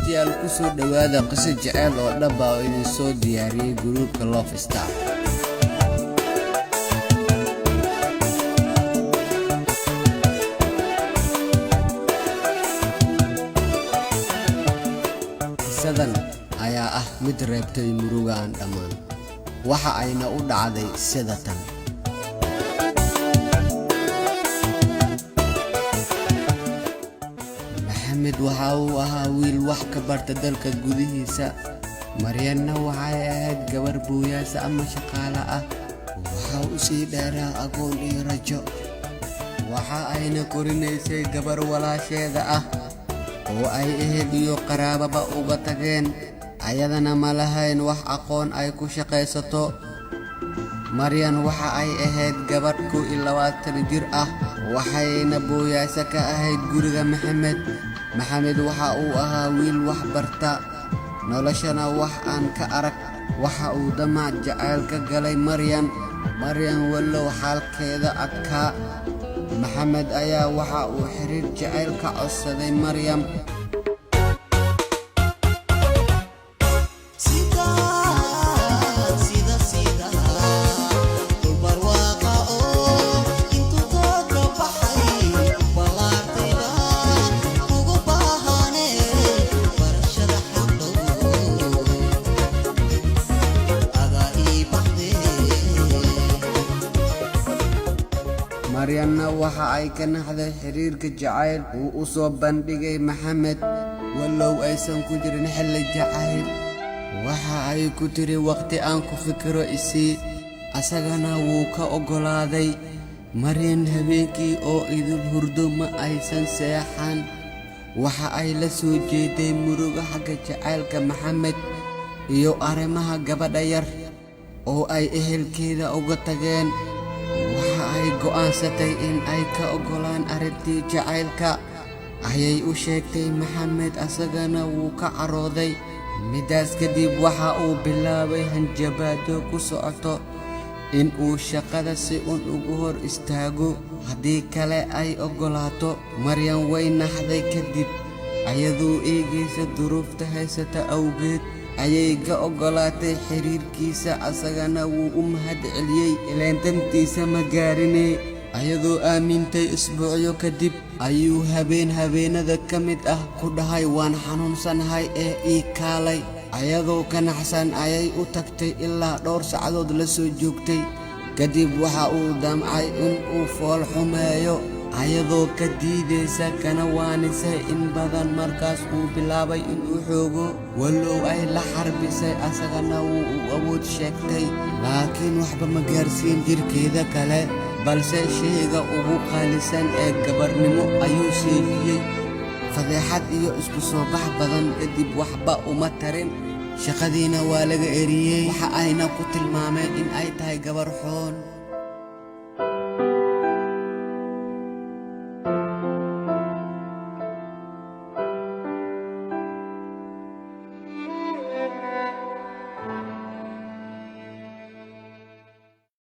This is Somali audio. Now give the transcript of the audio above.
Dhegaystayaal, ku soo dhowaada qiso jaceyl oo dhab ah oo idin soo diyaariyey gruubka Love Star. Qisadan ayaa ah mid reebtay murugo aan dhammaan, waxa ayna u dhacday sida tan. Maxamed waxa uu ahaa wiil wax ka barta dalka gudihiisa. Maryanna waxay ahayd gabar booyaasa ama shaqaale ah. Waxa uu sii dheeraa agoon iyo rajo. Waxa ayna korinaysay gabar walaasheeda ah oo ay ehel iyo qaraababa uga tageen, ayadana ma lahayn wax aqoon ay ku shaqaysato. Maryan waxa ay ahayd gabadh 21 jir ah, waxayna booyaasa ka ahayd guriga Maxamed. Maxamed waxa uu ahaa wiil wax barta, noloshana wax aan ka arag. Waxa uu damac jacayl ka galay Maryan. Maryan wallow xaalkeeda adkaa, Maxamed ayaa waxa uu xiriir jacayl ka codsaday Maryam. Maryanna waxa ay ka naxday xiriirka jacayl uu u soo bandhigay Maxamed, wallow aysan ku jirin xilli jacayl. Waxa ay ku tiri, "Waqti aan ku fikiro isii." Asagana wuu ka oggolaaday. Maryan habeenkii oo idil hurdo ma aysan seexan. Waxa ay la soo jeeday murugo xagga jacaylka Maxamed iyo arrimaha gabadha yar oo ay ehelkeeda uga tageen. Waxa ay go'aansatay in ay ka oggolaan arrintii jacaylka. Ayay u sheegtay Maxamed, asagana wuu ka carooday. Midaas kadib waxa uu bilaabay hanjabaado ku socoto in uu shaqada si uun ugu hor istaago haddii kale ay oggolaato. Maryan way naxday kadib, ayadoo eegaysa duruufta haysata awgeed ayay ka oggolaatay xiriirkiisa, asagana wuu u mahadceliyey, ileen dantiisa ma gaarine. Ayadoo aamintay isbuucyo kadib ayuu habeen habeenada ka mid ah ku dhahay, "Waan xanuunsanahay ee ii kaalay." Ayadoo ka naxsan ayay u tagtay, ilaa dhowr saacadood la soo joogtay. Kadib waxa uu damcay in uu fool xumeeyo, ayadoo ka diidaysa kana waanisay in badan. Markaas uu bilaabay inuu xoogo, wallow ay la xarbisay, asagana wuu u awood sheegtay, laakiin waxba ma gaarsiin jirkeeda kale, balse shayga ugu qaalisan ee gabarnimo ayuu seejiyey. Fadeexad iyo isku soo bax badan kadib waxba uma tarin, shaqadiina waa laga eriyey, waxa ayna ku tilmaameen in ay tahay gabar xun.